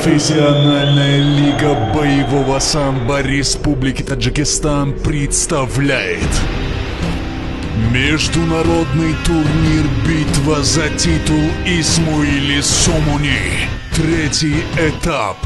Профессиональная лига боевого самбо Республики Таджикистан представляет международный турнир «Битва за титул Исмоили Сомони». Третий этап.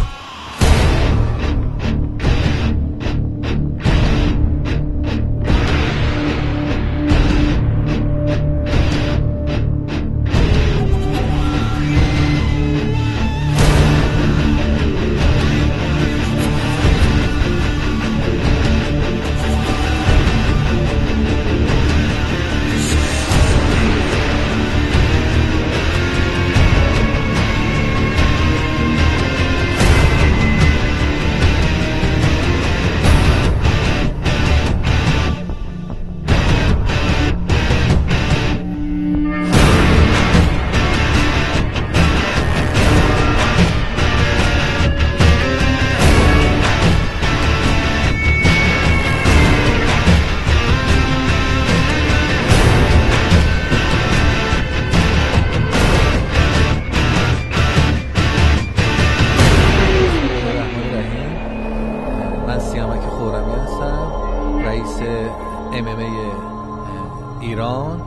ایران.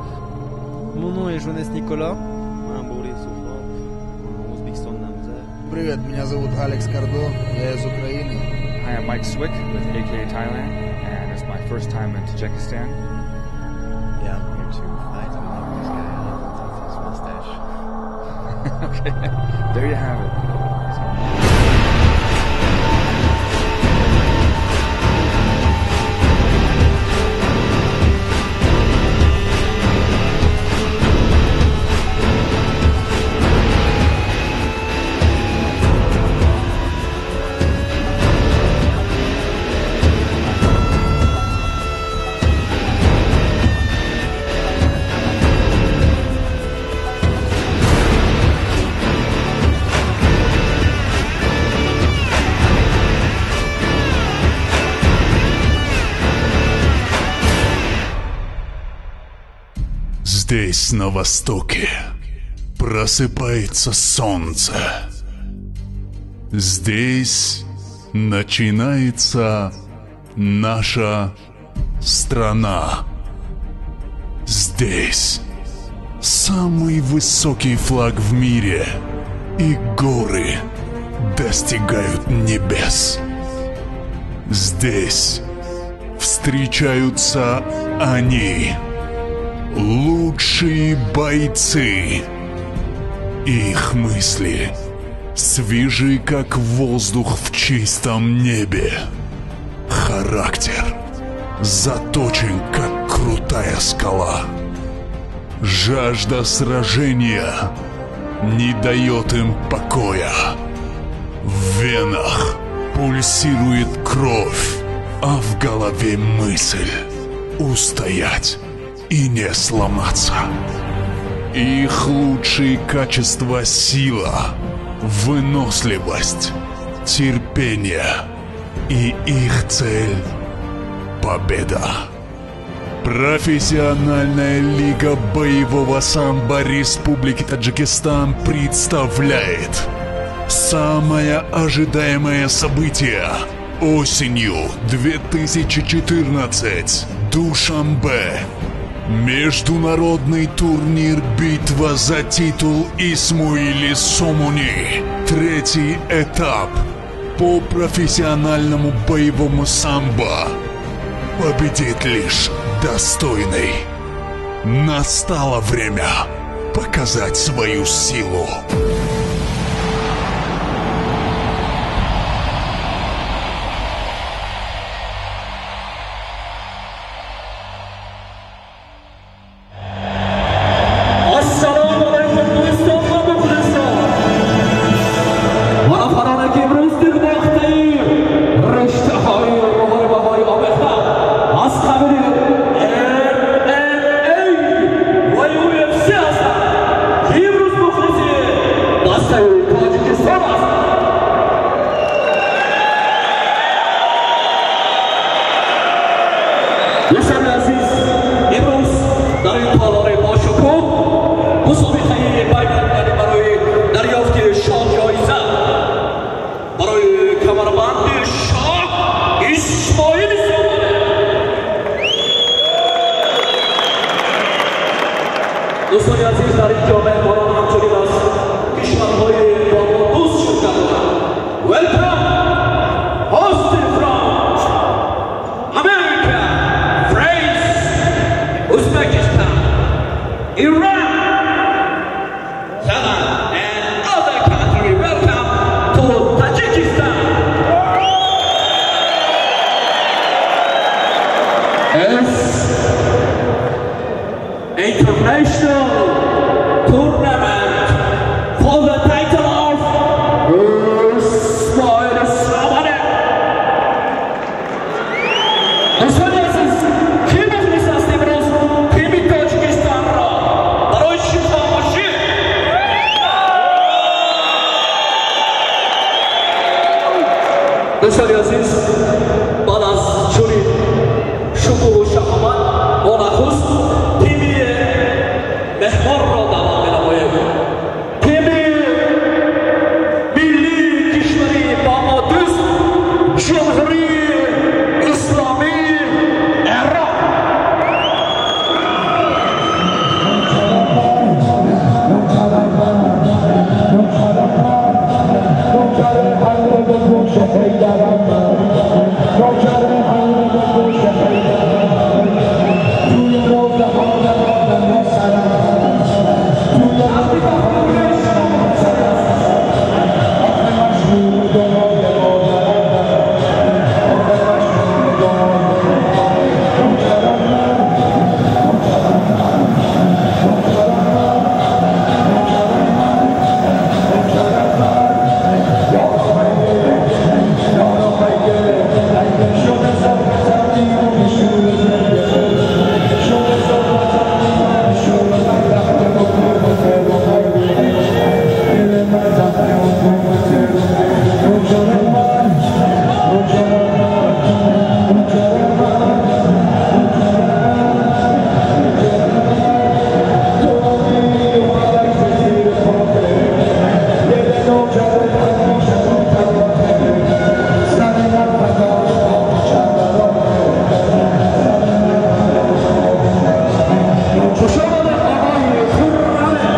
Mon nom est Jonas Nicolas. Привет, меня зовут Алекс Кардо, я из Украины. Hi, I'm Mike Swick with AKA Thailand, and it's my first time in Tajikistan. Yeah, I'm here to fight and knock this guy out with his mustache. Okay, there you have it. Здесь, на востоке, просыпается солнце. Здесь начинается наша страна. Здесь самый высокий флаг в мире, и горы достигают небес. Здесь встречаются они, лучшие бойцы. Их мысли свежи, как воздух в чистом небе. Характер заточен, как крутая скала. Жажда сражения не дает им покоя. В венах пульсирует кровь, а в голове мысль устоять и не сломаться. Их лучшие качества — сила, выносливость, терпение, и их цель — победа. Профессиональная лига боевого самбо Республики Таджикистан представляет самое ожидаемое событие осенью 2014. Душанбе. Международный турнир «Битва за титул Исмоили Сомони». Третий этап по профессиональному боевому самбо. Победит лишь достойный. Настало время показать свою силу. tournament for the title of Ismail Somoni. Дӯстони азиз, ки мухлис аст имрӯз тими Тоҷикистонро барои шифобошӣ? Дӯстони азиз, баъд аз чунин шукӯҳу шаҳомат мо нахуст тими меҳмонро даъват менамоем. Тими миллии кишвари ба мо дӯст, Ҷумҳурии Исломии Эрон. Хуш омадед, оғои Хурраме.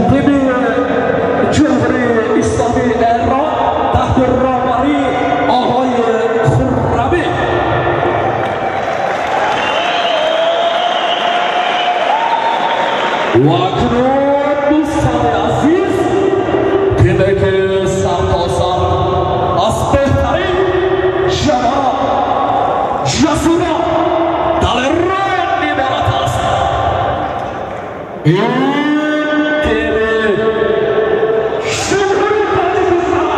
Тими Ҷумҳурии Исломии Эрон таҳти роҳбарии оғои Хуррамӣ. Ва акнун, дӯстони азиз, тиме ки сартосар аз беҳтарин ҷавонон, ҷасурон, далерон иборат аст, ин тими Ҷумҳурии Тоҷикистон.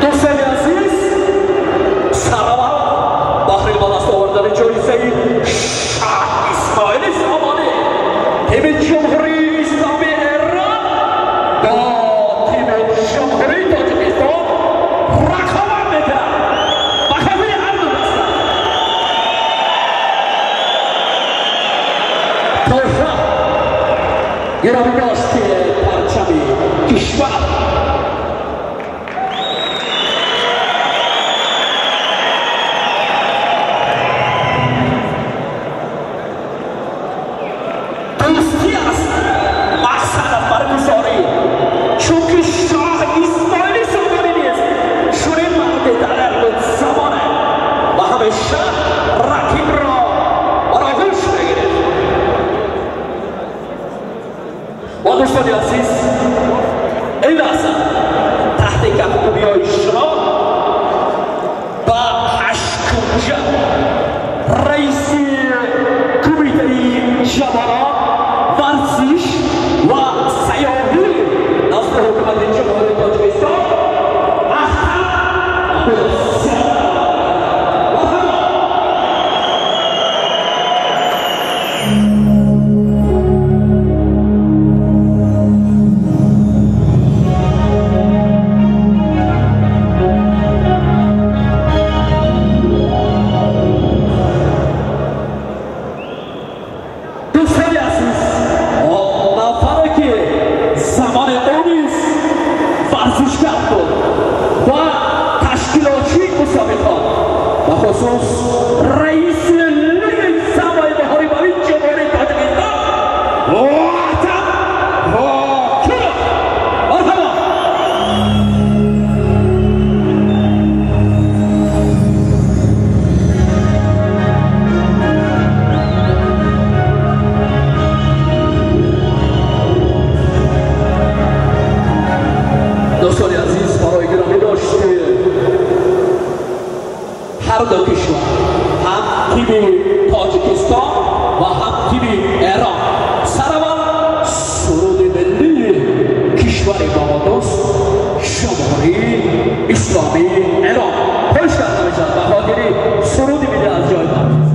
Дӯстони азиз, сараввал баҳри ба даст овардани ҷоизаи Шаҳ Исмоили Сомонӣ тими Ҷумҳурии Исломии Эрон бо тими Ҷумҳурии Тоҷикистон рақобат мекунад. Ба хотири ҳар ду даста тӯҳфа, гиромидошти парчами кишвар. Дӯстӣ аст мақсад аз баргузорӣ, чунки Шоҳ Исмоили Сомонӣ низ чунин марди далер замоне ва ҳамеша рақибро бар оғӯш мегирифт. Ва дӯстони азиз, ин лаҳза таҳти кафкӯбиҳои шумо ба ҳашткунҷа раиси кумитаи ҷавонон, варзиш ва сайёҳӣ назди ҳукумати Ҷумҳурии Тоҷикистон Ахтар Абдусалом. Марҳамат. بخصوص رئیس لیگ سامبوی محاربوی جمهوری تاجیکستان وحدت حاکم. مرحبا. دوستان عزیز، برای گرامی داشته هر دو کشور، هم تیم تاجیکستان و هم تیم ایران، سراول سرود ملی کشور بابادوست جمهوری اسلامی ایران پشت کرده میشد. به خاطر سرود ملی از جای برخیزد.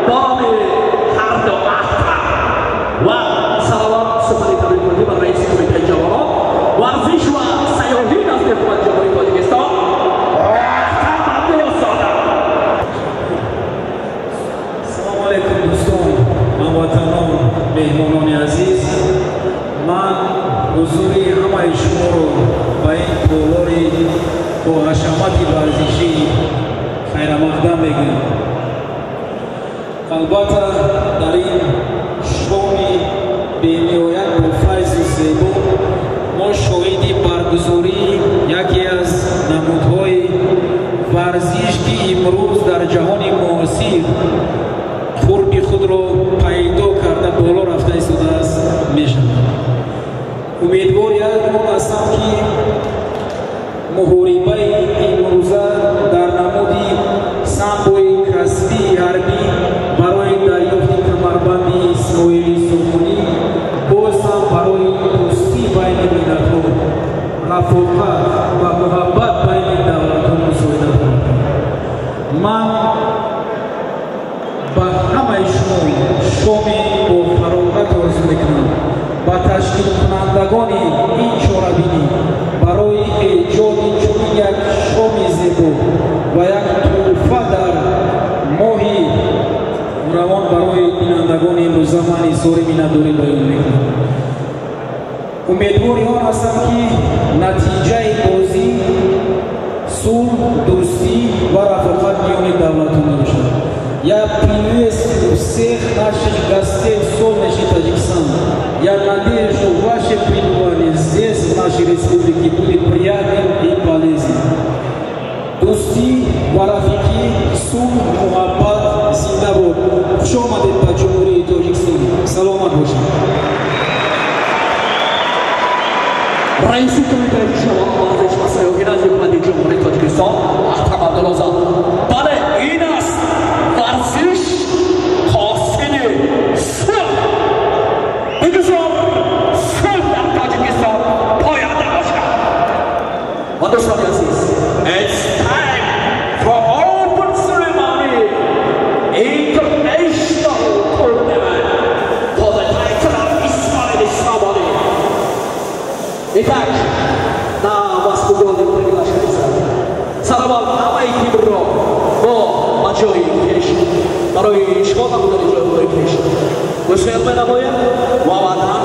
با نام هر دو اختر و سلام سخنی تبریک و رئیس کمیته جوانان ورزش و سیاحی نزد حکومت جمهوری تاجیکستان اختر عبدالله. سلام علیکم دوستان، هموطنان، مهمانان عزیز. من حضوری همه شما رو به این تالار با حشمت ورزشی خیر مقدم میگم. البته در این شام بینهایت با فیض و زیبا ما شاهد برگزاری یکی از نمودهای ورزش که امروز در جهان معاصر قرب خود را پیدا کرده بالا رفته ایستاده است میشود. امیدوار هستم که محاربه امروزه در نمود самбои касбии ҳарбӣ барои дарёфти камарбанди Исмоили Сомонӣ боз ҳам барои дӯстӣ байни миллатҳо, рафоқат ва муҳаббат байни давлатҳо мусоидат кунад. Ман ба ҳамаи шумо шоми бо фароғат орзу мекунам. Ба ташкилкунандагони ин чорабинӣ барои эҷоди чунин як шоми зебо ва як тӯҳфа дар моҳи равон барои бинандагони имрӯза ман изҳори миннатдорӣ баён мекунам. Умедвори он ҳастам, ки натиҷаи бозӣ сулҳ, дӯстӣ ва рафоқат миёни давлатҳо мебошад. Я приветствую всех наших гостей в солнечный Таджикистан. Я надеюсь, что ваше пребывание здесь, в нашей республике, будет приятным и полезным. Дӯстӣ ва рафиқӣ, сулҳ, муҳаббат зинда бод. Хуш омадед ба Ҷумҳурии Тоҷикистон. Саломат бошед. رئیس کمیته جوانان ورزش و سیاحی نزد حکومت جمهوری تاجیکستان اختر عبدالله. بله، این است ورزش حاصل صلح. بگذار صلح در تاجیکستان پاینده باشد. و دوستان عزیز، it's time for open ceremony international tournament for the title of Ismail Somoni. Итак, на вас приглашается. Саравал ҳамаи тимро мо ба ҷои пеш барои ишғол намудани ҷойҳои пеш гусел менамоем ва баъдан